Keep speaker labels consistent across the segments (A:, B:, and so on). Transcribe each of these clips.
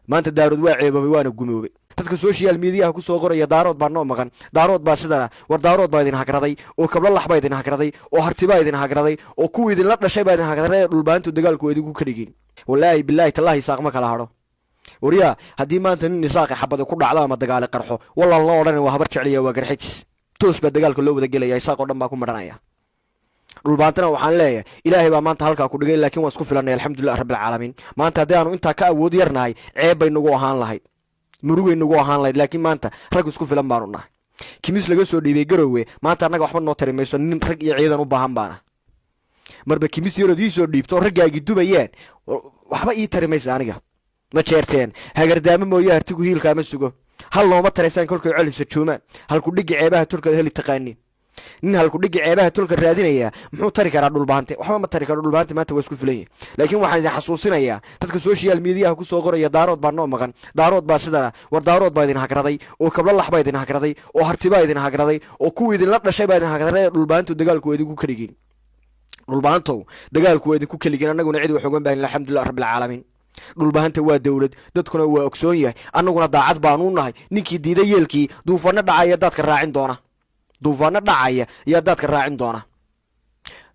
A: Maanta Daarood waa ceeboobay, waana gumoobay. Dadka social mediaha ku soo qoraya "Daarood baa noo maqan, Daarood baa sidana", war Daarood baa idin hagraday, oo Kablalax baa idin hagraday, oo Hartibaa idin hagraday, oo kuwii idinla dhashay baa idin hagraday. Dhulbaantu dagaalku waa idinku kaligin. Wallaahi, bilaahi, tallaahi, Isaaq ma kala hadho. Waryaa, haddii maanta nin Isaaqi xabadi ku dhacdo ama dagaali qarxo, wallaan loo odhanay waa Habar Jecliya, waa Garxijis. Toos baa dagaalka loo wada gelaya, Isaaq oo dhan baa ku madhanaya. Dhulbaantana waxaan leeyahay, Ilaahay baa maanta halkaa ku dhigay, laakiin waan isku filanay, alxamdulilah rabbilcaalamiin. Maanta haddii aanu intaa ka awood yarnahay, ceeb bay nagu ahaan lahayd, murugay nagu ahaan lahayd, laakiin maanta rag isku filan baanu nahay. Kimis laga soo dhiibay Garowe maanta annaga waxba noo tari mayso. Nin rag iyo ciidan u baahan baana. Marba kimis yarood ii soo dhiibto oo raggaagii dubayaan, waxba ii tari maysa aniga. Ma jeerteen hagardaamo mooye, Hartigu hiilkaama sugo. Hal nooma taraysaan kolkay colisa joomaan. Halku dhigi ceebaha tolkaad heli taqaanin. Nin halku dhigi ceebaha tolka raadinaya muxuu tari karaa Dhulbaante? Waxba ma tari karo. Dhulbaante maanta waa isku filan yahay. Laakiin waxaan idin xasuusinayaa dadka social mediaha ku soo qoraya "Daarood baa noo maqan, Daarood baa sidana", war Daarood baa idin hagraday, oo Kablalax baa idin hagraday, oo Hartibaa idin hagraday, oo kuwii idinla dhashay baa idin hagraday. Dhulbaantu dagaalku waa idinku kaligin. Dhulbaantow, dagaalku waa idinku kaligin. Annaguna cid wax ogan baahin, alxamdulilah rabbilcaalamiin. Dhulbahanta waa dowlad, dadkuna waa ogsoon yahay, annaguna daacad baanuu nahay. Ninkii diiday yeelkii, duufaano dhacaya daadka raacin doona, duufaano dhacaya ayaa daadka raacin doona.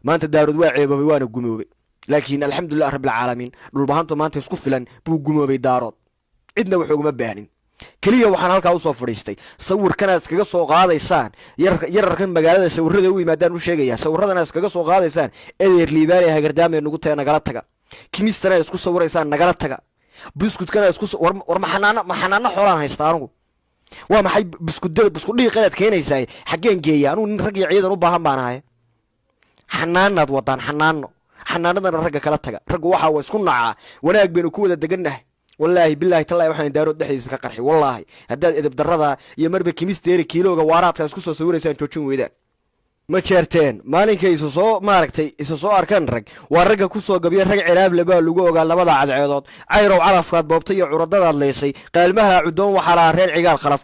A: Maanta Daarood waa ceeboobay, waana gumoobay, laakiin alxamdulilah rabbilcaalamiin, Dhulbahantu maanta isku filan buu gumoobay. Daarood cidna wax oguma baahnin. Keliya waxaan halkaa usoo fadhiistay sawirkanaad iskaga soo qaadaysaan yararkan magaalada sawirada u yimaadaan u sheegaya. Sawirradana iskaga soo qaadaysaan, edeer Liibaanee, hagardaamee nugu tae, nagala taga. Kimistana isku sawiraysaan, nagala taga. Biskutkana isku war, maxanaano maxanaano xoolaan haysta anigu? Waa maxay biskudada, bisku dhiiq inaad keenaysaa? Xaggeen geeya anugu? Nin rag iyo ciidan u baahan baan ahay. Xanaanaad wadaan, xanaano, xanaanadana ragga kala taga. Raggu waxaa waa isku nacaa. Wanaag baynu ku wada degannahay. Wallaahi, bilaahi, tallahi, waxaan Daarood dhexdiisa ka qarxi. Wallaahi, haddaad edeb darrada iyo marba kimisteeri kiilooga waaraadka isku soo sawiraysaan joojin weydaan. Ma jeerteen maalinkay isu soo maaragtay, isu soo arkaan rag waa ragga ku soo gabiya. Rag ciraable baa lagu ogaa labada cadceedood. Cayrow, calafkaad boobtay iyo curadadaad leysay, qaalmaha cudoon waxaa lahaa reer Cigaal Khalaf.